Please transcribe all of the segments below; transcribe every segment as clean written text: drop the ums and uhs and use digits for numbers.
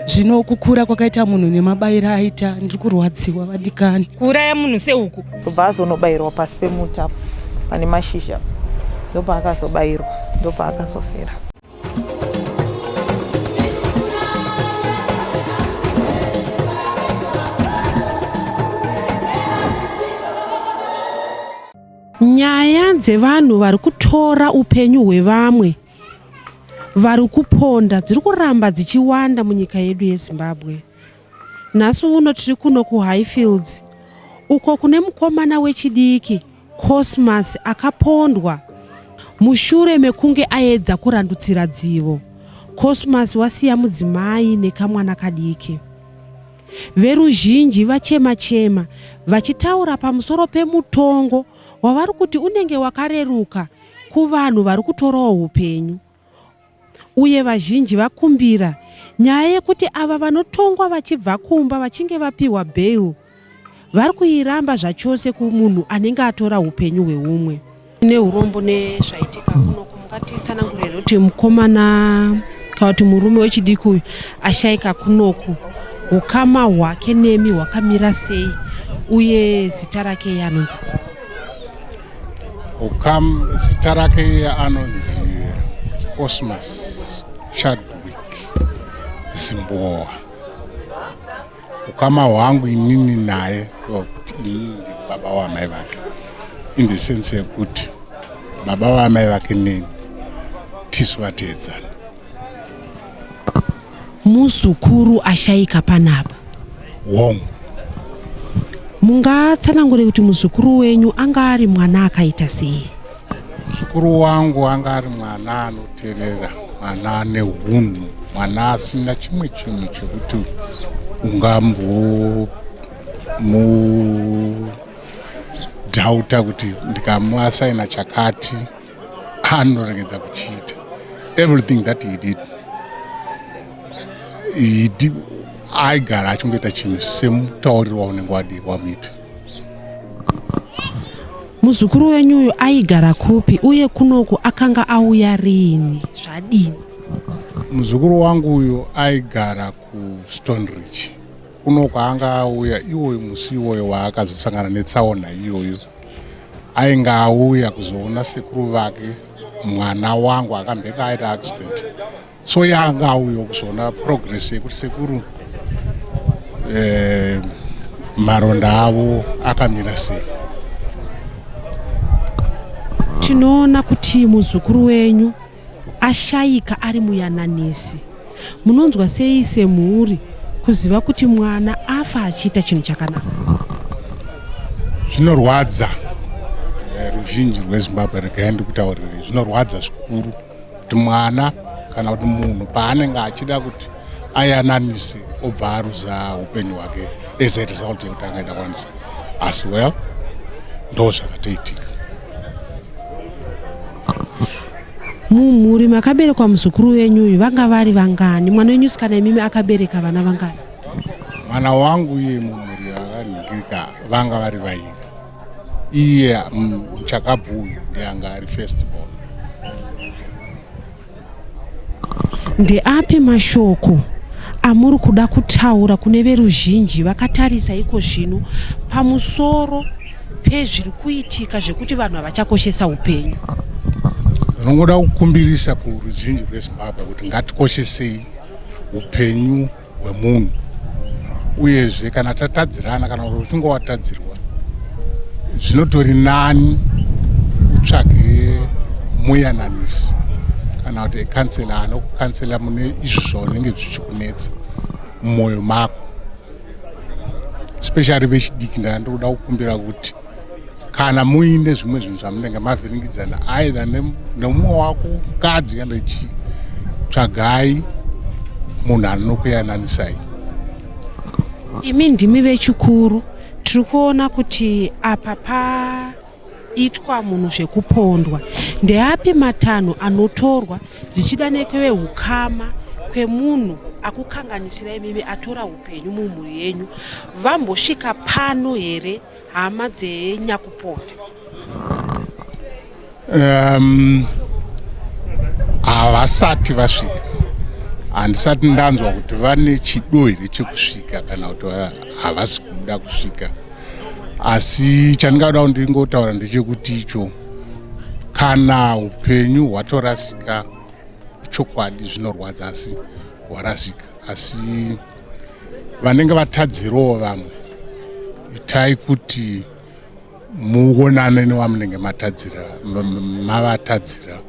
Zvino kukura kwakaita munhu nemabayiro aita ndiri kurwadziwa vadikani. Kuuraya munhu sehuku. Ndobva azonobayirwa pasi pemuti apo pane mashizha ndopaakazobayirwa ndopaakazofira. Nyaya dzevanhu vari kutora upenyu hwevamwe vari kuponda dziri kuramba dzichiwanda munyika yedu yeZimbabwe. Nhasi uno tiri kuno kuHighfields uko kune mukomana wechidiki Cosmas akapondwa mushure mekunge aedza kurandutsira dzivo. Cosmas wasiya mudzimai nekamwana kadiki. Veruzhinji vachema-chema vachitaura pamusoro pemutongo wavari kuti unenge wakareruka kuvanhu vari kutorawo hupenyu uye vazhinji vakumbira nyaya yekuti ava vanotongwa vachibva kumba vachinge vapiwa bail vari kuiramba zvachose kumunhu anenge atora hupenyu hweumwe. Tine urombo nezvaitika kunoku, mungatitsanangurira here kuti mukomana kana kuti murume wechidiki uyu ashaika kunoku ukama hwake nemi hwakamira sei uye zita rake iye anonzi Ukam, zita rake iye anonzi Cosmas Chadwick Zimbowa. Ukama hwangu inini naye kuti inini ndi baba waamai vake in the sense yekuti baba vaamai vake neni tisu vateedzana. Muzukuru ashaika panapa. Hongu. Mungatsanangure kuti muzukuru wenyu anga ari mwana akaita sei? Muzukuru wangu anga ari mwana anoterera, mwana ane hunhu, mwana asina chimwe chinhu chekuti ungambomudhauta kuti ndikamuasaina chakati anoregedza kuchiita. Everything that he did, he did aigara achingoita chinhu semutauriro waunenge wadii wamuita. Muzukuru wenyu uyu aigara kupi uye kunoku akanga auya riini zvadini? Muzukuru wangu uyu aigara kuStone Ridge. Kunoku anga auya iwoyo musi iwoyo waakazosangana netsaona iyoyo. Ainge auya kuzoona sekuru vake mwana wangu akambenge aita accident. So iye anga auya kuzoona progress yekuti sekuru eh, maronda avo akamira sei. Tinoona kuti muzukuru wenyu ashayika ari muyananisi. Munonzwa sei semhuri kuziva kuti mwana afa achiita chinhu chakanaka? Zvinorwadza eh, ruzhinji rweZimbabwe, regai ndikutaurire, zvinorwadza zvikuru kuti mwana kana kuti munhu paanenge achida kuti ayananise obva aruza upenyu hwake as a result yekuti angaita kwanisa, asi well ndo zvakatoitika. Mumhuri makaberekwa muzukuru wenyu uyu vanga vari vangani? Mwana wenyu sikana imimi akabereka vana vangani? Mwana wangu iye mumhuri yakanhingirika vanga vari vairi. Iye muchakabvu uyu ndiye anga ari first born. Ndeapi mashoko amuri kuda kutaura kune veruzhinji vakatarisa iko zvino pamusoro pezviri kuitika zvekuti vanhu havachakoshesa upenyu? Ndinongoda kukumbirisa kuruzhinji rweZimbabwe kuti ngatikoshesei upenyu hwemunhu, uyezve kana tatadzirana kana kuti uchinge watadzirwa zvinotori nani utsvage muyananisi kana kuti ekansela anokukansela mune izvo zvaunenge zvichikunetsa mumwoyo mako, especially vechidiki. Ndanga ndiri kuda kukumbira kuti kana muine zvimwe zvinhu zvamunenge mavhiringidzana either nemumwe wako mukadzi kana chii, tsvagai munhu anokuyananisai. Imi ndimi vechikuru, tiri kuona kuti apa paitwa munhu zvekupondwa. Ndeapi matanho anotorwa zvichida nekwevehukama kwemunhu akukanganisira imimi atora upenyu mumhuri yenyu? Vambosvika pano here hama dzenyakuponda? Havasati vasvika, Handisati ndanzwa kuti vane chido here chekusvika kana kuti havasi kuda kusvika, asi chandingada kuti ndingotaura ndechekuti icho kana upenyu hwatorasika, chokwadi zvinorwadza, asi hwarasika. Asi vanenge vatadzirawo vamwe, itai kuti muonane newamunenge matadzira, mavatadzira.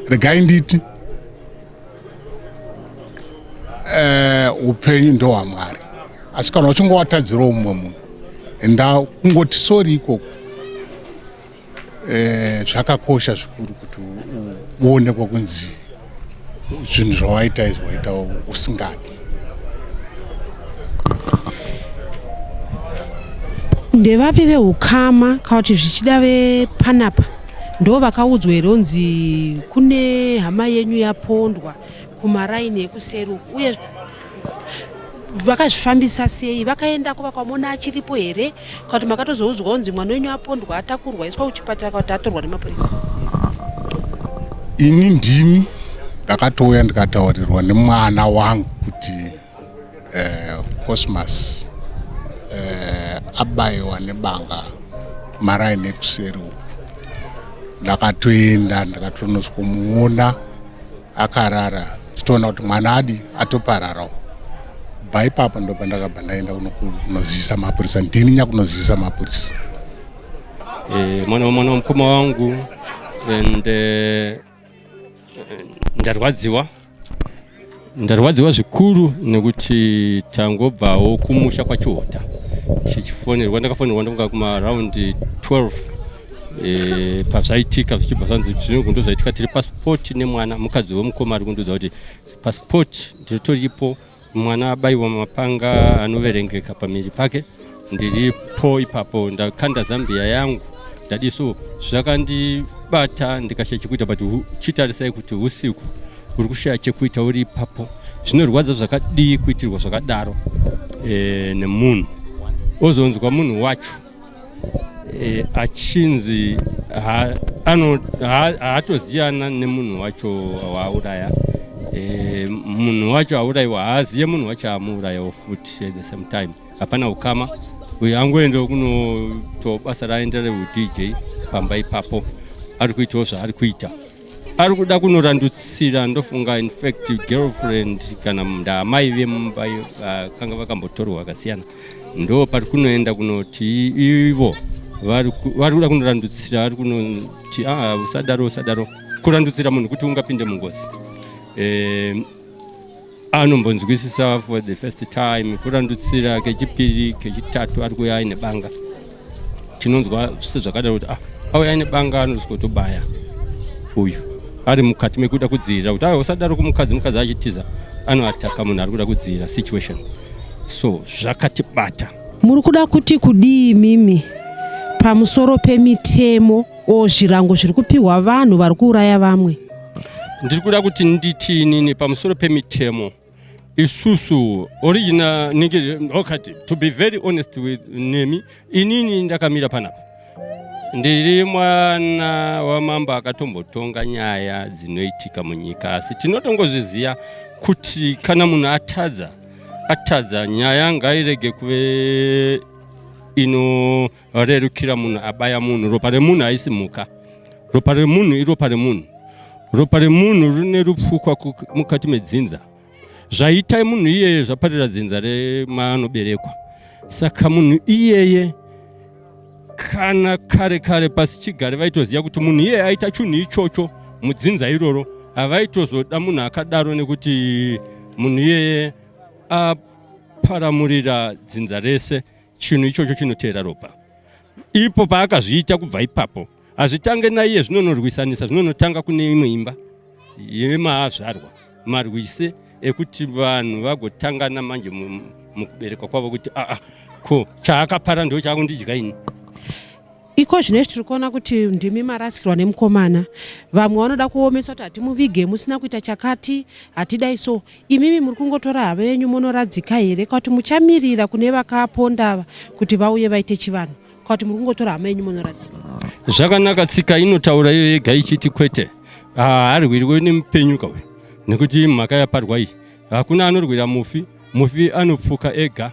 Regai nditi upenyu ndohwaMwari, asi kana uchinge watadzirawo mumwe munhu, enda kungoti sorry ikoko. Zvakakosha zvikuru kuti uonekwa kunzi zvinhu zvawaita izvi waita usingadi. Ndevapi veukama, kana kuti zvichida vepanapa, ndo vakaudzwa here kunzi kune hama yenyu yapondwa kumaraini ekuseri uku? Uye vakazvifambisa sei? Vakaendako vakamuona achiripo here, kana kuti makatozoudzwa kunzi mwana wenyu apondwa, atakurwa, aiswa kuchipatara, kana kuti atorwa nemapurisa? Ini ndini ndakatouya ndikataurirwa nemwana wangu kuti Cosmas abayiwa nebanga maraini ekuseri uku. Ndakatoenda ndakatonosvikomuona akarara, tichitoona kuti mwana adi atopararawo. Bva ipapo ndo pandakabva ndaenda kunozivisa mapurisa. Ndini nyakunozivisa mapurisa. Mwana mwana wamukoma wangu and ndarwadziwa, ndarwadziwa zvikuru nekuti tangobvawo kumusha kwaChihota tichifonerwa. Ndakafonerwa ndonga kumaaround 12 pazvaitika, zvichibva zvanzi zvinogundo zvaitika. Tiri paspot nemwana, mukadzi wemukoma ari kundiudza kuti paspot ndiritoripo, mwana abayiwa mapanga anoverengeka pamiri pake. Ndiripo ipapo, ndakanda zambia yangu, ndadiso zvakandibata, ndikashaya chekuita. But chitarisai kuti usiku uri kushaya chekuita uri ipapo, zvinorwadza zvakadii kuitirwa zvakadaro nemunhu. Ozonzwa munhu wacho achinzi haatoziyana nemunhu wacho waauraya. Munhu wacho aurayiwa haaziye munhu wacho amuurayawo futi. At the same time hapana ukama. Uyo angoendawo kunoto basa raenda reudj pamba ipapo, ari kuitawo zvaari kuita, ari kuda kunorandutsira ndofunga infact girlfriend kana ndaamai vemumba vakanga vakambotorwa vakasiyana. Ndo pari kunoenda kunoti ivo vari kuda kunorandutsira, vari kunoti, "Ah, usadaro, usadaro," kurandutsira munhu kuti ungapinde mungozi. Anombonzwisisa for the first time, kurandutsira kechipiri, kechitatu, ari kuuya aine banga. Tinonzwa sezvakadaro kuti, ah, auya aine banga, anosvikotobaya uyu ari mukati mekuda kudzivirira kuti, "Aiwa, usadaro," kumukadzi, mukadzi achitiza, anoataka munhu ari kuda kudzivirira situation. So zvakatibata. Muri kuda kuti kudii mimi pamusoro pemitemo o zvirango zviri kupiwa vanhu vari kuuraya vamwe? Ndiri kuda kuti nditi inini pamusoro pemitemo, isusu original ningi. Okay, to be very honest with nemi, inini ndakamira panapa ndiri mwana wamambo akatombotonga nyaya dzinoitika munyika, asi tinotongozviziva kuti kana munhu atadza, atadza. Nyaya ngairege kuve inorerukira munhu abaya munhu. Ropa remunhu haisi mhuka. Ropa remunhu iropa remunhu. Ropa remunhu rine rupfukwa mukati medzinza. Zvaita munhu iyeye zvaparira dzinza remaanoberekwa. Saka munhu iyeye, kana kare kare pasi chigare, vaitoziva kuti munhu iyeye aita chinhu ichocho mudzinza iroro, havaitozoda munhu akadaro, nekuti munhu iyeye aparamurira dzinza rese. Chinhu ichocho chinoteera ropa. Ipo paakazviita, kubva ipapo hazvitange naiye, zvinonorwisanisa, zvinonotanga kune imwe imba yemaazvarwa, marwise ekuti vanhu vagotangana manje mukuberekwa kwavo kuti, aa, ko chaakapara ndo chaakundidya ini. Iko zvino izvi tiri kuona kuti ndimi marasikirwa nemukomana. Vamwe vanoda kuomesa kuti hatimuvige musina kuita chakati, hatidai. So imimi muri kungotora hama yenyu monoradzika here, kana kuti muchamirira kune vakaponda ava kuti vauye vaite chivanhu, kana kuti muri kungotora hama yenyu monoradzika? Zvakanaka, tsika inotaura iyo yega ichiti kwete. Haarwirwe nemupenyu ka uyu nekuti mhaka yaparwa iyi. Hakuna anorwira mufi, mufi anopfuka ega.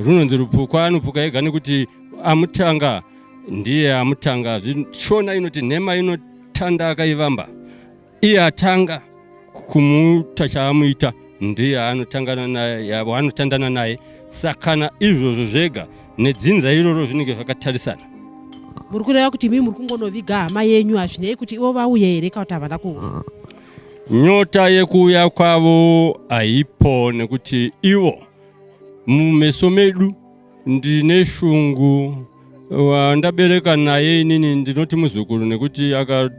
Runonzi rupfukwa anopfuka ega nekuti amutanga ndiye amutanga. Shona inoti nhema inotanda akaivamba. Iye atanga kumuta chaamuita ndiye anotangana naye anotandana naye sakana izvozvo zvega nedzinza iroro zvinenge zvakatarisana. Muri kureva kuti imi muri kungonoviga hama yenyu hazvinei kuti ivo vauye here kana kuti havana kuuya? Nyota yekuuya kwavo haipo nekuti ivo mumeso medu Ndine shungu wandabereka naye inini ndinoti muzukuru nekuti aka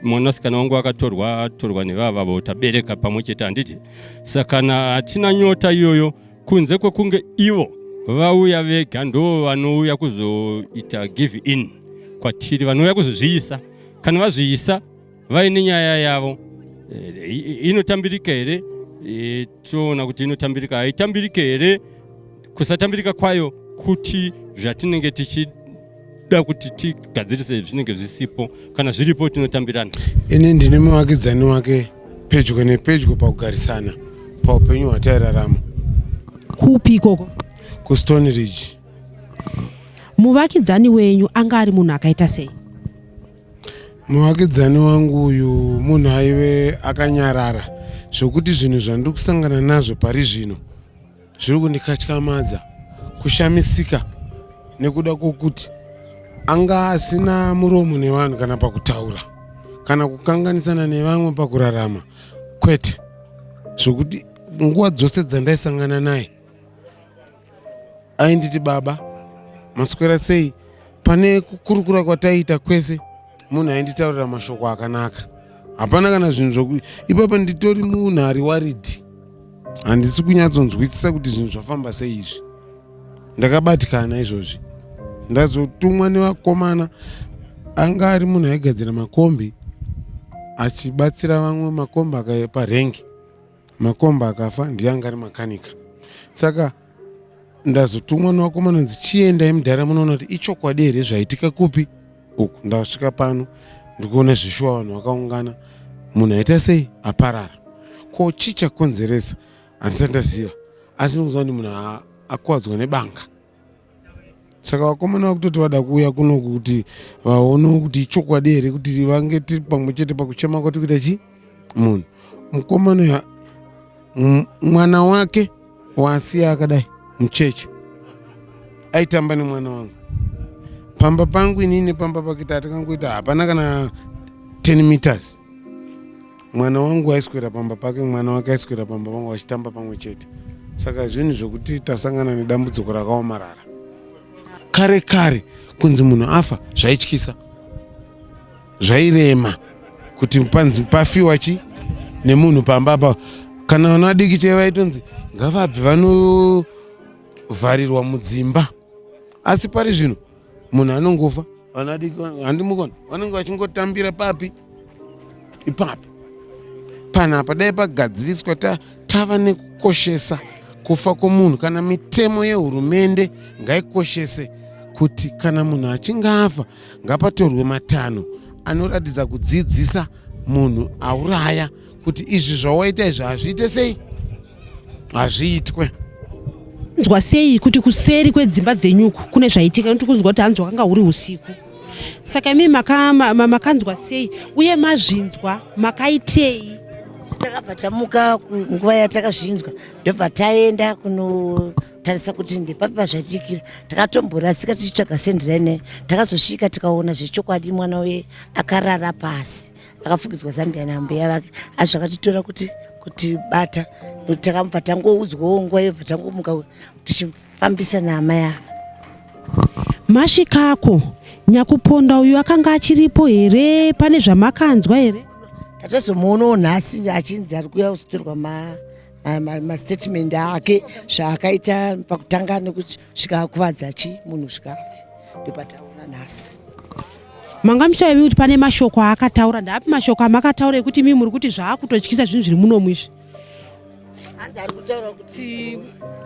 mwanasikana wangu akatorwa atorwa nevavavo tabereka pamwe chete handiti saka kana hatina nyota iyoyo kunze kwekunge ivo vauya vega ndo vanouya kuzoita give in kwatiri vanouya kuzozviisa kana vazviisa vaine nyaya yavo eh, inotambirika here eh, toona kuti inotambirika haitambirike here kusatambirika kwayo kuti zvatinenge tichida kuti tigadzirise zvinenge zvisipo kana zviripo tinotambirana ini ndine muvakidzani wake pedyo nepedyo pakugarisana paupenyu hwatairarama kupi ikoko kustone ridge muvakidzani wenyu anga ari munhu akaita sei Muvakidzani wangu uyu munhu aive akanyarara zvokuti zvinhu zvandiri kusangana nazvo pari zvino zviri kundikatyamadza kushamisika nekuda kwokuti anga asina muromo nevanhu kana pakutaura kana kukanganisana nevamwe pakurarama kwete zvokuti nguva dzose dzandaisangana naye ainditi baba maswera sei pane kukurukura kwataiita kwese munhu ainditaurira mashoko akanaka hapana kana zvinhu zvoku ipapa nditori munhu ari waridhi handisi kunyatsonzwisisa kuti zvinhu zvafamba sei izvi ndakabatikana izvozvi ndazotumwa nevakomana anga ari munhu aigadzira makombi achibatsira vamwe makombi akaparengi Makomba akafa ndiye anga ari makanika saka ndazotumwa nevakomana nzi chiendai mudhara munoona kuti ichokwadi here zvaitika kupi uku ndasvika pano ndikuona zveshuwa vanhu vakaungana munhu aita sei aparara ko chii chakonzeresa handisati ndaziva asi ndikuziva kuti munhu akuwadzwa nebanga saka vakomana vakutoti vada kuuya kuno kuti vaone kuti ichokwadi here kuti vange tiri pamwe chete pakuchema kwati kuita chi munhu mukomana mwana wake waasiya akadai mucheche aitamba nemwana wangu pamba pangu inini pamba pake tatikangoita hapana kana 10 meters mwana wangu aiswera pamba pake mwana wake aiswera pamba pangu vachitamba pamwe chete saka zvinhu zvekuti tasangana nedambudziko rakaomarara kare kare kunzi munhu afa zvaityisa zvairema kuti panzi pafiwa chi nemunhu pamba apa kana vana vadiki chaivo vaitonzi ngavabve vanovharirwa mudzimba asi pari zvino munhu anongofa vana vadiki handimukona vanenge vachingotambira papi ipapo panapa dai pagadziriswa ta, tava nekukoshesa kufa kwomunhu kana mitemo yehurumende ngaikoshese kuti kana munhu achinge afa ngapatorwe matanho anoratidza kudzidzisa munhu auraya kuti izvi zvawaita izvi hazviite sei hazviitwe nzwa sei kuti kuseri kwedzimba dzenyuku kune zvaitika nokuti kunzwa kuti hanzi wakanga huri usiku saka imi makanzwa maka, maka sei uye mazvinzwa makaitei takabva tamuka nguva yatakazvinzwa ndobva taenda kunotarisa kuti ndepapi pazvaitikira takatomborasika tichitsvaga sendiraine takazosvika tikaona zvechokwadi mwana uye akarara pasi akafukidzwa zambia nambuya vake asi zvakatitora kuti kutibata nokuti takamubva tangoudzwawo nguva yobva tangomuka tichifambisa naamai ava Masvikako, nyakuponda uyu akanga achiripo here? Pane zvamakanzwa here? Tatozomuonawo nhasi achinzi ari kuuya kuzotorwa mastatement ma, ma, ma ake zvaakaita pakutanga nekusvika akuvadza chi munhu svika afe ndopataona nhasi. Manga muchaivi kuti pane mashoko aakataura, ndaapi mashoko amakataura ekuti imi muri kuti zvaakutotyisa zvinhu zviri munomu izvi? Hanzi ari kutaura kuti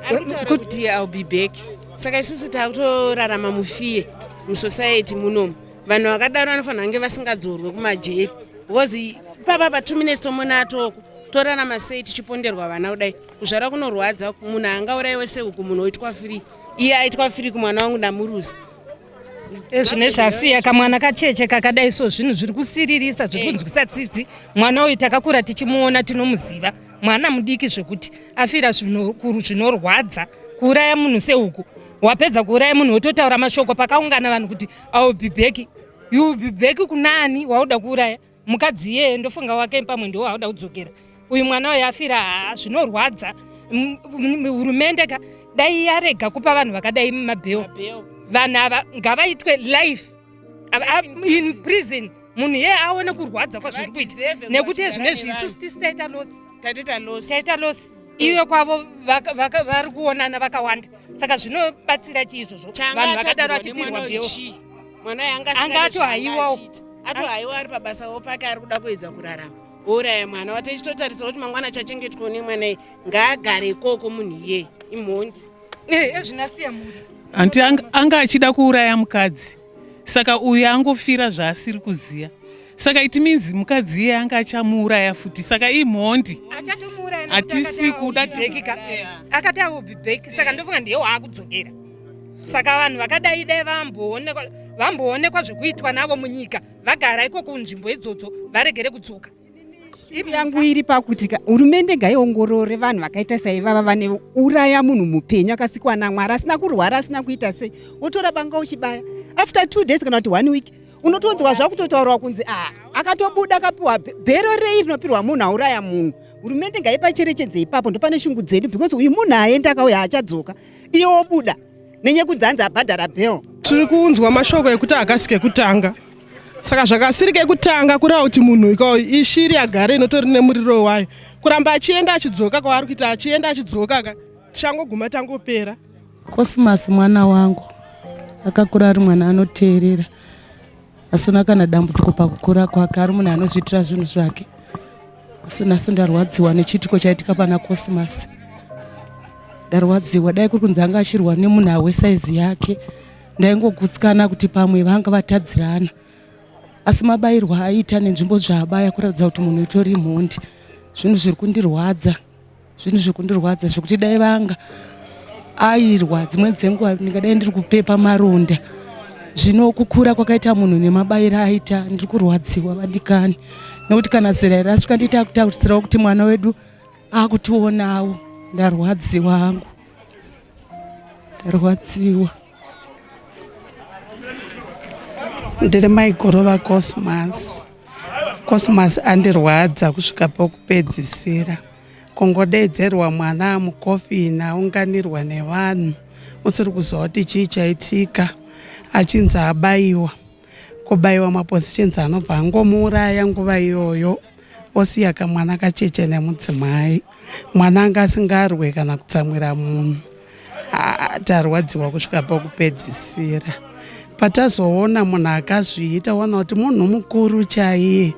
ari kutaura kuti I'll be back. Saka isusu takutorarama mufear musociety munomu. Vanhu vakadaro vanofanira kunge vasingadzorwe kumajeri because Ipapa pa 2 minutes tomona atoko. Torarama sei tichiponderwa vana kudai? Kuzvara kunorwadza, munhu angauraiwe sehuku munhu oitwa free. Iye aitwa free kumwana wangu ndamuruza. Ezvine zvasiya kamwana kacheche kakadai so zvinhu zviri kusiririsa zviri kunzwisa tsitsi. Mwana uyu takakura tichimuona tinomuziva. Mwana mudiki zvekuti afira zvinorwadza kuuraya munhu sehuku. Wapedza kuuraya munhu wototaura mashoko pakaungana vanhu kuti I will be back. You will be back kunani wauda kuuraya? Mukadzi iyeye ndofunga wake pamwe ndiwo auda kudzokera. Uyu mwana uyu afira haa zvinorwadza. Hurumende ka dai yarega kupa vanhu vakadai mabheo. Vanhu ava ngavaitwe life in prison. Munhu iye aone kurwadza kwazviri kuita nekuti ezvinezvi isusu tisi taita loss. Taita loss. Taita loss. Iyo kwavo vari kuonana vakawanda saka zvinobatsira chii izvozvo vanhu vakadaro achipirwa bheo mwana uyu anga anga atohaiwawo atohaiwa ari pabasawo pake ari kuda kuedza kurarama ouraya mwana wati echitotarisa kuti mangwana achachengetwa nemwana iyi ngaagare ikoko munhu iyeye imhondi ezvinasiya mhuri anti anga achida kuuraya mukadzi saka uyu angofira zvaasiri kuziya saka it means mukadzi iye anga achamuuraya futi saka imhondi hatisi kuda akati I will be back saka ndofunga ndiye waakudzokera saka vanhu vakadai dai vamboonekwa zvekuitwa navo munyika vagara ikoko kunzvimbo idzodzo varegere kudzoka. Yangu iri pakuti hurumende ngaiongorore vanhu vakaita saivava vane uraya munhu mupenyu akasikwa naMwari asina kurwara asina kuita sei wotora banga uchibaya after 2 days kana kuti 1 week unotonzwa zvakutotaurwa kunzi a akatobuda akapiwa bhero rei rinopirwa munhu auraya munhu. Hurumende ngaipacherechedze ipapo ndopane shungu dzedu because uyu munhu aenda akauya achadzoka iye wobuda nenyekunzi hanzi abhadhara bhero. Tiri kunzwa mashoko ekuti hakasi kekutanga saka zvakasiri kekutanga kureva kuti munhu ikawo ishiri yagara inotori nemuriro wayo kuramba achienda achidzoka kwaari kuita achienda achidzoka ka tichangoguma tangopera. Cosmas mwana wangu akakura ari mwana anoteerera asina kana dambudziko pakukura kwake ari munhu anozviitira zvinhu zvake asi nhasi ndarwadziwa nechiitiko chaitika pana Cosmas ndarwadziwa dai kuri kunzi anga achirwa nemunhu awe saizi yake ndaingogutsikana kuti pamwe vanga vatadzirana asi mabayirwa aiita nenzvimbo zvaabaya kuratidza kuti munhu itori mhondi zvinhu zviri kundirwadza zvinhu zviri kundirwadza zvekuti dai vanga airwa dzimweni dzenguva ndingadai ndiri kupepa maronda zvino kukura kwakaita munhu nemabayiro aita ndiri kurwadziwa vadikani nekuti kana zera iri rasvika ndiita kutarisirawo kuti mwana wedu akutionawo ndarwadziwa hangu ndarwadziwa. Ndiri maiguru vaCosmas. Cosmas andirwadza kusvika pokupedzisira. Kungodeedzerwa mwana mukofini aunganirwa nevanhu usiri kuziva kuti chii chaitika achinzi abaiwa. Kubaiwa mapositions anobva angomuuraya nguva iyoyo osiya kamwana kacheche nemudzimai. Mwana anga asingarwe kana kutsamwira munhu. Tarwadziwa kusvika pakupedzisira. Patazoona munhu akazviita wana kuti munhu mukuru chaiye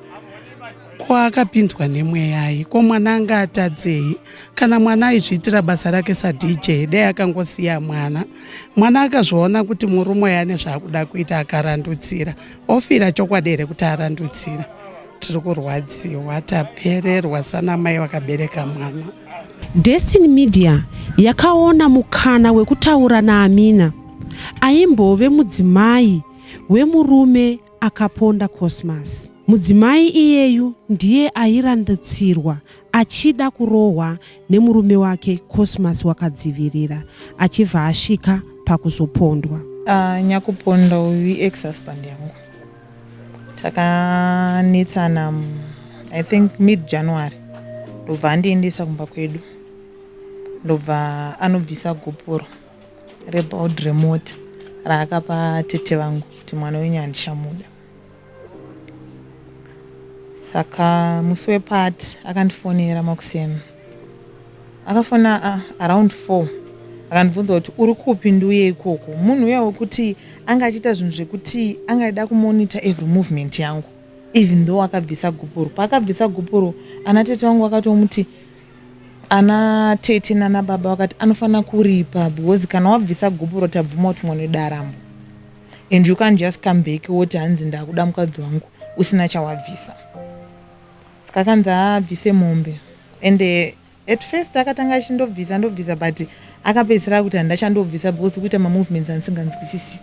ko akapindwa nemweyai ko mwana anga atadzei kana mwana aizviitira basa rake saDJ dai akangosiya mwana mwana akazviona kuti murume uyu ane zvaakuda kuita akarandutsira ofira chokwadi here kuti arandutsira tiri kurwadziwa tapererwa sana mai vakabereka mwana. Destiny Media yakaona mukana wekutaura naAmina, aimbove mudzimai wemurume akaponda Cosmas. Mudzimai iyeyu ndiye airandutsirwa achida kurohwa nemurume wake Cosmas wakadzivirira achibva asvika pakuzopondwa. Nyakuponda uyu iex husband yangu. Takanetsana I think mid January ndobva andiendesa kumba kwedu ndobva anobvisa gupuro rebaud remota raakapa tete vangu kuti mwana wenyu handichamuda. Saka musi wepati akandifonera makuseni akafona around 4 akandibvunza kuti uri kupi ndiuye ikoko. Munhu uya wekuti anga achiita zvinhu zvekuti anga aida kumonitor every movement yangu even though akabvisa gupuro. Paakabvisa gupuro ana tete vangu vakatomuti ana tete nana baba vakati anofanira kuripa because kana wabvisa gupuro tabvuma kuti mwana wedu arambwa and you can't just come back woti hanzi ndakuda mukadzi wangu usina chawabvisa. Saka akanzi abvise mombe ende at first akatanga achindobvisa ndobvisa but akapedzisira akuti handachandobvisa because kuita mamovements andisinganzwisisi.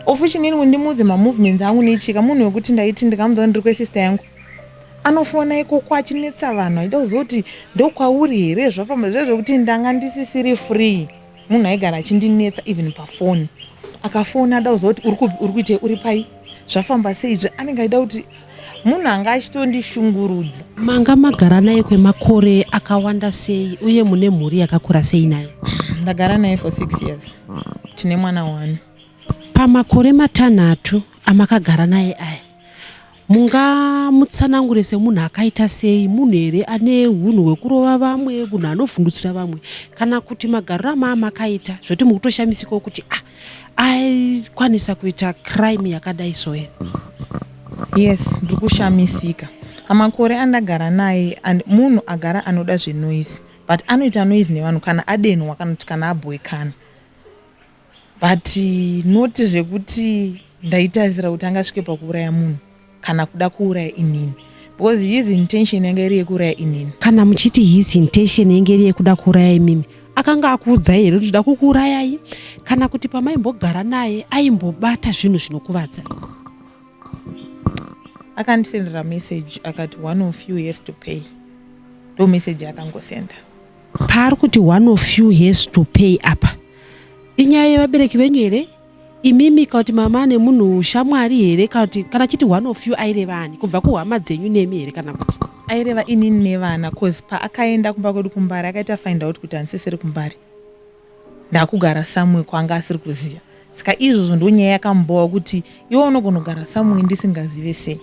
Of which inini kundimuudze mamovements angu nechika munhu wekuti ndaiti ndikamuudza kuti ndiri kwesister yangu anofona ikoko achinetsa vanhu achida kuziva kuti ndokwauri here zvafamba zve zvekuti ndanga ndisisiri free munhu aigara achindinetsa even pafoni akafona ada kuziva kuti uri kupi uri kuitei uri pai zvafamba sei zve anenge achida kuti munhu anga achitondishungurudza. Manga magara naye kwemakore akawanda sei uye mune mhuri yakakura sei naye? Ndagara naye for 6 years tine mwana one. Pamakore matanhatu amakagara naye aya mungamutsanangure semunhu akaita sei? Munhu here ane hunhu hwekurova vamwe, munhu anovhundutsira vamwe kana kuti magariro amaamakaita zvekuti mukutoshamisikawo kuti ah aikwanisa kuita crime yakadai so here? Yes, ndiri kushamisika. Pamakore andagara naye and munhu agara anoda zvenoise but anoita noise nevanhu kana adenhwa kana kuti kana abhoekana but not zvekuti ndaitarisira kuti angasvike pakuuraya munhu kana kuda kuuraya inini because his intention yanga iri yekuuraya inini. Kana muchiti his intention yanga iri yekuda kuuraya imimi akanga akuudzai here kuti ndoda kukuurayai kana kuti pamaimbogara naye aimbobata zvinhu zvinokuvadza? Akandisendera message akati one of you has to pay, ndo message yaakangosenda. Paari kuti one of you has to pay apa inyaya yevabereki venyu here imimi kana kuti mama nemunhu shamwari here kana kuti kana achiti one of you aireva ani kubva kuhama dzenyu nemi here kana kuti Aireva inini nevana cause paakaenda kumba kwedu kuMbare akaita find out kuti handisisiri kuMbare ndakugara somewhere kwaanga asiri kuziva saka izvozvo ndonyaya yakambowa kuti iwe unogona kugara somewhere ndisingazive sei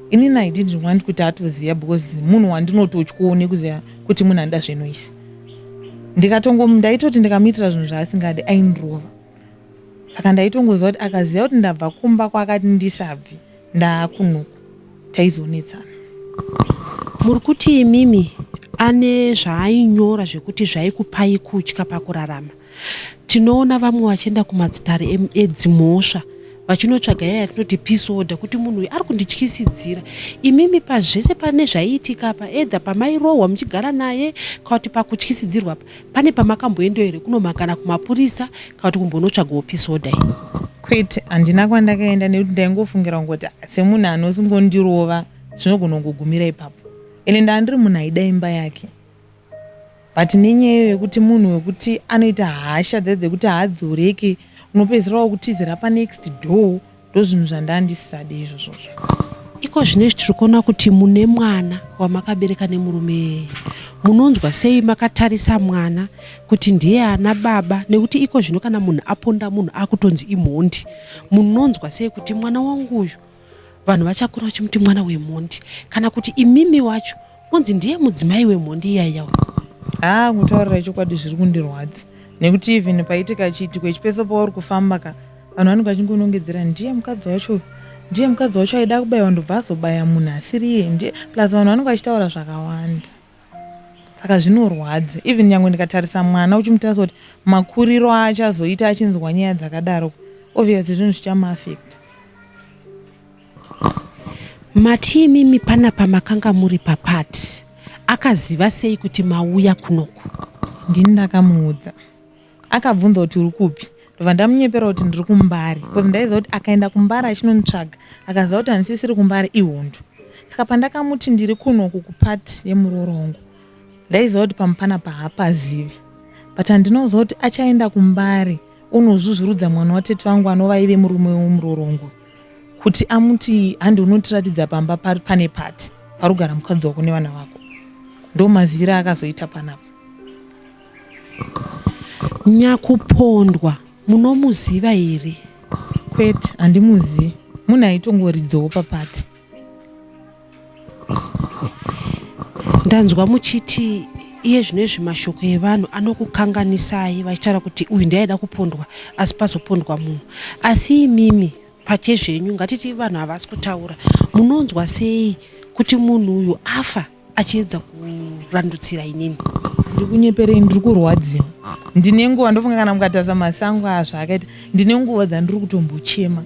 inini I didn't want kuti atoziva because munhu wandinototyawo nekuziva kuti munhu anoda zvenoise ndikatongo ndaitoti ndikamuitira zvinhu zvaasingadi aindirova saka ndaitongoziva kuti akaziva kuti ndabva kumba kwaakati ndisabvi ndaakunuku taizonetsana. Muri kuti imimi ane zvaainyora zvekuti zvaikupai kutya pakurarama. Tinoona vamwe vachienda kumadzitare edzimhosva vachinotsvaga iya yatinoti peace order kuti munhu uyu ari kundityisidzira. Imimi pazvese pane zvaiitika apa either pamairohwa muchigara naye kana kuti pakutyisidzirwa apa Pane pamakamboendawo here kunomhangana kumapurisa kana kuti kumbonotsvagawo peace order iyi? Kwete, handina kwandakaenda nekuti ndaingofungira kungoti ah, semunhu anosingondirova zvinogona kungogumira ipapo. Ende ndanga ndiri munhu aida imba yake but nenyaya iyo yekuti munhu wekuti anoita hasha dziya dzekuti haadzoreke unopedzisira wakutizira panext door ndozvinhu zvandandisisade izvozvozvo. Iko zvino izvi tiri kuona kuti mune mwana wamakabereka nemurume iyeye. Munonzwa sei makatarisa mwana kuti ndiye ana baba nekuti iko zvino kana munhu aponda munhu akutonzi imhondi. Munonzwa sei kuti mwana wangu uyu vanhu vachakura vachimuti mwana wemhondi kana kuti imimi wacho Kunzi ndiye mudzimai wemhondi iya iya uyu. Haa kutaurira chokwadi zviri kundirwadza nekuti even paitika chiitiko ichi pese pauri kufamba ka vanhu vanenge vachingonongedzera ndiye mukadzi wacho uyu ndiye mukadzi wacho aida kubaiwa ndobva azobaya munhu asiri iye ndiye plus vanhu vanenge vachitaura zvakawanda saka zvinorwadza even nyangwe ndikatarisa mwana uchimutarisa kuti makuriro aachazoita achinzwa nyaya dzakadaro obviously zvinhu zvichamuafecta. Mati imimi panapa makanga muri paparty akaziva sei kuti mauya kunoku? Ndini ndakamuudza. Akabvunza kuti uri kupi ndobva ndamunyepera kuti ndiri kuMbare because ndaiziva kuti akaenda kuMbare achinonditsvaga akaziva kuti handisisiri kuMbare ihondo. Saka pandakamuti ndiri kunoku kuparty yemuroora wangu ndaiziva kuti pamwe panapa haapazivi but handina kuziva kuti achaenda kuMbare onozvuzvurudza mwana watete vangu anova aive murume wemuroora wangu. kuti amuti handi unotiratidza pamba pane pati parugara mukadzi wako nevana vako ndomaziviro aakazoita panapa. Nyakupondwa munomuziva here? Kwete handimuzivi munhu aitongoridzawo papati. Ndanzwa muchiti iye zvino izvi mashoko evanhu anokukanganisai vachitaura kuti uyu ndiye aida kupondwa asi pazopondwa munhu. Asi imimi pachezvenyu ngatiti vanhu havasi kutaura munonzwa sei kuti munhu uyu afa achiedza kurandutsira inini? Ndikunyeperei ndiri kurwadziwa. Ndine nguva ndofunga kana mukatarisa masango aya zvaakaita ndine nguva dzandiri kutombochema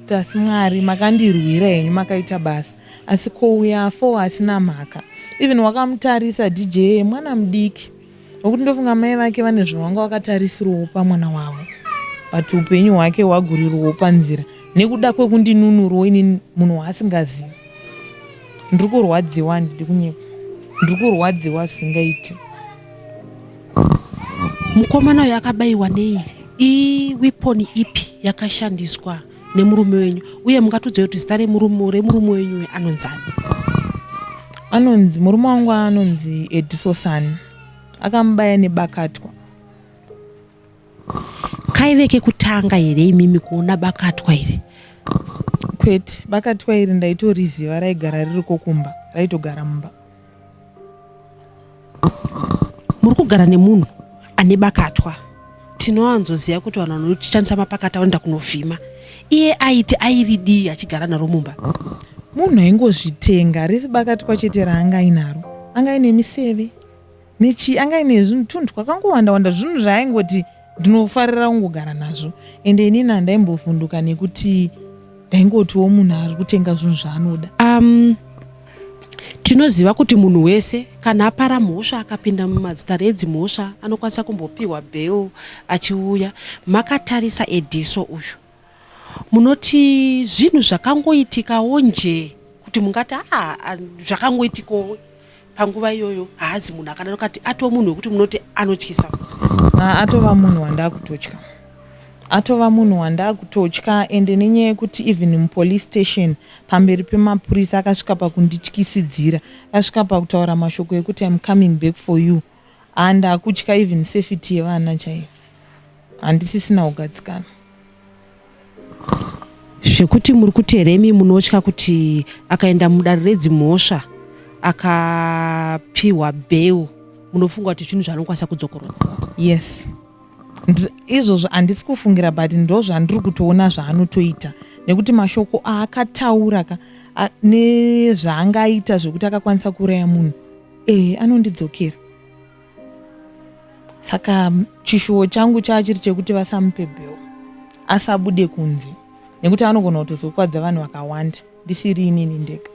kuti asi Mwari makandirwira henyu makaita basa. Asi kouya afowo asina mhaka. Even wakamutarisa DJ mwana mudiki. Nokuti ndofunga mai vake vane zvavanga vakatarisirawo pamwana wavo. But upenyu hwake hwagurirwawo panzira nekuda kwekundinunurawo ini munhu waasingazivi. Ndiri kurwadziwa handidi kunyepa. Ndiri kurwadziwa zvisingaiti. Mukomana uyu akabaiwa nei? Iweapon ipi yakashandiswa nemurume wenyu uye mungatiudza kuti zita remurume remurume wenyu uyu anonzani? Anonzi murume wangu anonzi Edisosani. Akamubaya nebakatwa. Kaive kekutanga here imimi kuona bakatwa iri? Kwete, bakatwa iri ndaitoriziva raigara ririko kumba, raitogara mumba. Muri kugara nemunhu ane bakatwa. Tinowanzoziva kuti vanhu vanoshandisa mapakata vanoenda kunovhima. Iye aiti airidii achigara naro mumba? Munhu aingozvitenga, harisi bakatwa chete raanga ainaro. Anga aine miseve nechii, anga aine zvinhu tunhu twakangowanda wanda, zvinhu zvaaingoti ndinofarira kungogara nazvo. Ende inini handaimbovhunduka nekuti ndaingotiwo munhu ari kutenga zvinhu zvaanoda. Tinoziva kuti munhu wese kana apara mhosva akapinda mumadzitare edzimhosva anokwanisa kumbopihwa bail achiuya. Makatarisa Ediso uyu munoti zvinhu zvakangoitikawo njee kuti mungati aa zvakangoitikawo panguva iyoyo haazi munhu akadaro kati atova munhu wekuti munoti anotyisa. Atova munhu wandakutotya. Atova munhu wandakutotya ende nenyaya yekuti even mupolice station pamberi pemapurisa akasvika pakundityisidzira akasvika pakutaura mashoko ekuti im coming back for you haa ndakutya even safety yevana chaiyo handisisina kugadzikana. Zvekuti muri kuti here imi munotya kuti akaenda mudare redzimhosva akapiwa bail munofunga kuti zvinhu zvaanokwanisa kudzokorodza? Yes. Izvozvo handisi kufungira but ndozvandiri kutoona zvaanotoita nekuti mashoko aakataura ka nezvaangaita zvekuti akakwanisa kuuraya munhu ee anondidzokera saka chishuwo changu chaachiri chekuti vasamupe bhel asabude kunze nekuti anogona kutozokwadza vanhu vakawanda ndisiri inini ndega.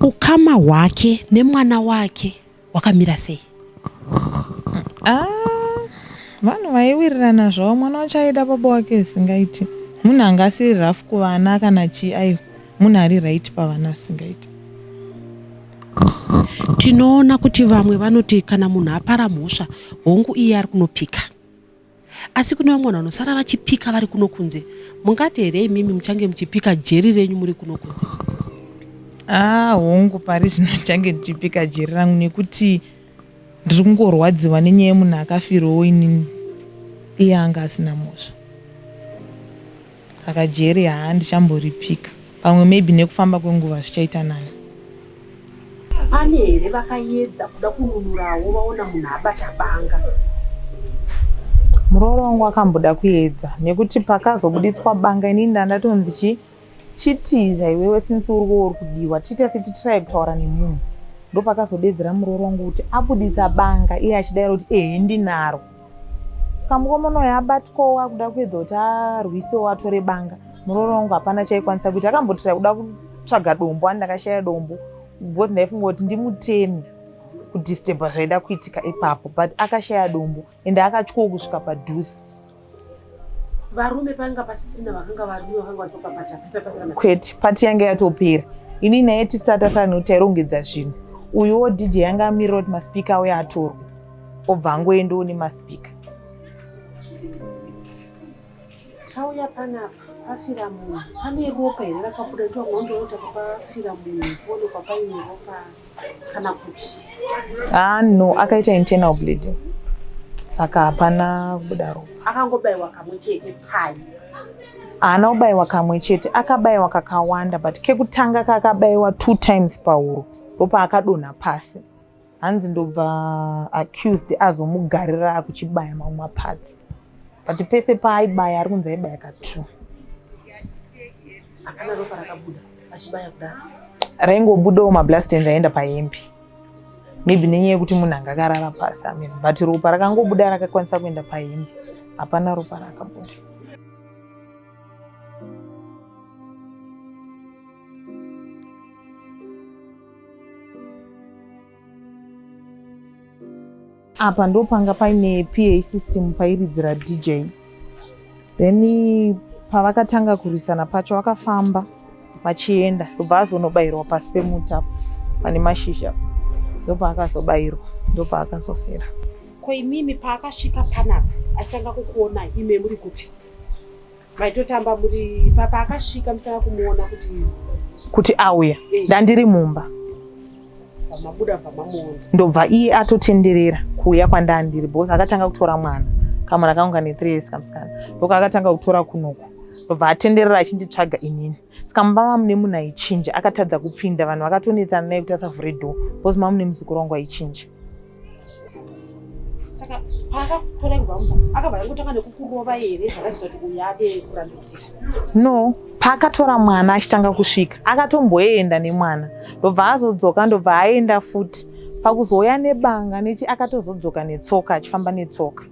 Ukama hwake nemwana wake hwakamira sei? Ah, vanhu vaiwirirana zvavo mwana wacho aida baba wake zvisingaiti munhu anga asiri rafu kuvana kana chii aiwa munhu ari right pavana asingaiti tinoona kuti vamwe vanoti kana munhu apara mhosva hongu iye ari kunopika Asi kune vamwe vanhu vanosara vachipika vari kuno kunze. Mungati here imimi muchange muchipika jeri renyu muri kuno kunze? Ah, hongu pari zvino ndichange ndichipika jeri rangu nekuti ndiri kungorwadziwa nenyaya yemunhu akafirawo inini iye anga asina mhosva. Saka jeri haa ndichamboripika. Pamwe maybe nekufamba kwenguva zvichaita nani. Pane here vakayedza kuda kununurawo vaona munhu abata banga? Muroora wangu akamboda kuedza nekuti pakazobuditswa banga inini ndandatonzi chi chitiza iwewe since uri uri kudiwa tiite setitry kutaura nemunhu ndopakazodedzera muroora wangu kuti abuditsa banga iye achidaira kuti ehe ndinaro Saka mukomana uyu abatwawo akuda kuedza kuti arwisewo atore banga. Muroora wangu hapana chaikwanisa kuita. Akambotira kuda kutsvaga dombo ani ndakashaya dombo because ndaifunga kuti ndimuteme kudisturba zvaida kuitika ipapo but akashaya dombo ende akatyawo kusvika padhuze. Varume panga pasisina vakanga varume vakanga vari papata paipa pasina kwete pati yange yatopera ini naye tisati tasara nekuti tairongedza zvinhu uyuwo dj yanga amirira kuti maspika auya atorwe obva angoendawo nemaspika tauya panapa pafira munhu pane ropa here rakabuda nekuti vamwe vandoona kuti pafira munhu poonekwa paine ropa kana kuti ah no akaita internal bleeding saka hapana kubuda ropa akangobaiwa kamwe chete pai haana kubayiwa kamwe chete akabayiwa kakawanda but kekutanga kakabaiwa two times pahuro ndopaakadonha pasi hanzi ndobva accused azomugarira akuchibaya mamwe maparts but pese paaibaya ari kunzi aibaya katwo hapana ropa rakabuda achibaya kudaro raingobudawo mablastens aenda pahembe maybe nenyaya yekuti munhu anga akarara pasi amen but ropa rakangobuda rakakwanisa kuenda pahembe hapana ropa rakabuda Apa ndopanga paine PA system pairidzira DJ. Then pavakatanga kurwisana pacho vakafamba vachienda ndobva azonobayirwa pasi pemuti apo pane mashizha ndopaakazobayirwa ndopaakazofira. Ko imimi paakasvika panapa achitanga kukuonai ime muri kupi? Maitotamba muri paakasvika muchitanga kumuona kuti kuti auya eh. Ndandiri mumba mabuda pamamuona ndobva iye atotenderera kuuya kwandandiri because akatanga kutora mwana kamwana kangu kane 3 years kamusikana ndokaakatanga kutora kunoku ndobva atenderera achinditsvaga inini saka mumba mamune munhu aichinja akatadza kupinda vanhu vakatonetsana naye kuti asavhure door because mamune muzukuru wangu aichinja saka paakatora kubva mumba akabva angotanga nekukurova here zvakaziva kuti uyu ade kurandudzira no paakatora mwana achitanga kusvika akatomboenda nemwana ndobva azodzoka ndobva aenda futi pakuzouya nebanga nechi akatozodzoka netsoka achifamba netsoka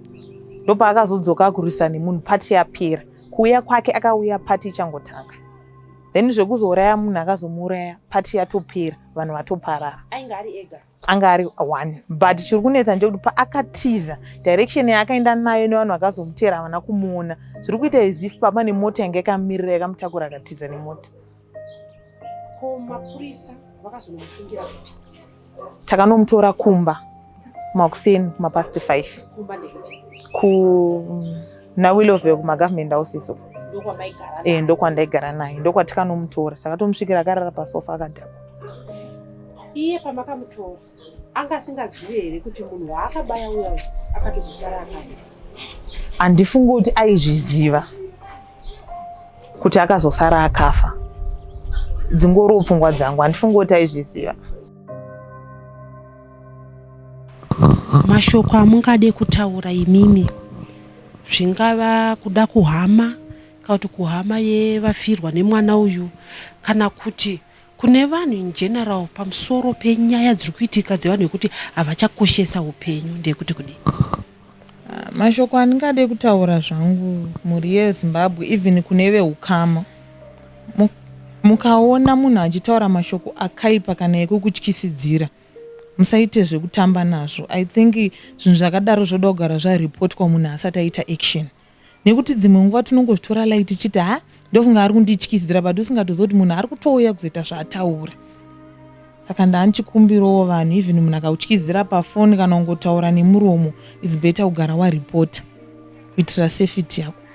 ndopaakazodzoka akurwisa nemunhu pati yapera kuuya kwake akauya pati ichangotanga then zvekuzouraya munhu akazomuuraya pati yatopera vanhu vatoparara ainge ari ega anga ari one but chiri kunetsa ndechekuti paakatiza direction yaakaenda nayo nevanhu vakazomuteera havana kumuona zviri kuita as if papa nemota yanga yakamirira yakamutakura akatiza nemota ko mapurisa vakazonomusungira kupi Takanomutora kumba makuseni kumapast 5 Kumba ndekupi? Kuna Willowvale kumagovernment houses uko. Ndokwamaigara naye? Eh, ndokwandaigara naye ndokwatikanomutora takatomusvikira akarara pasofa akadhakwa. Iye pamakamutora anga asingazive here kuti munhu waakabaya uya uyu akatozosara akafa? Handifungi kuti aizviziva kuti akazosara akafa. Dzingoriwo pfungwa dzangu, handifungi kuti aizviziva. Mashoko amungade kutaura imimi zvingava kuda kuhama kana kuti kuhama yevafirwa nemwana uyu kana kuti kune vanhu in general pamusoro penyaya dziri kuitika dzevanhu vekuti havachakoshesa upenyu ndeyekuti kudii? Ah, mashoko andingade kutaura zvangu mhuri yezimbabwe even kune veukama mukaona munhu achitaura mashoko akaipa kana ekukutyisidzira musaite zvekutamba nazvo i think zvinhu zvakadaro zvoda kugara zvaripotwa munhu asati aita action nekuti dzimwe nguva tinongozvitora light tichiti ha ndofunga ari kundityisidzira but usingatoziva kuti munhu ari kutouya kuzoita zvaataura saka ndaandichikumbirawo vanhu even munhu akautyisidzira pafoni kana kungotaura nemuromo its better kugara waripota kuitira safety yako.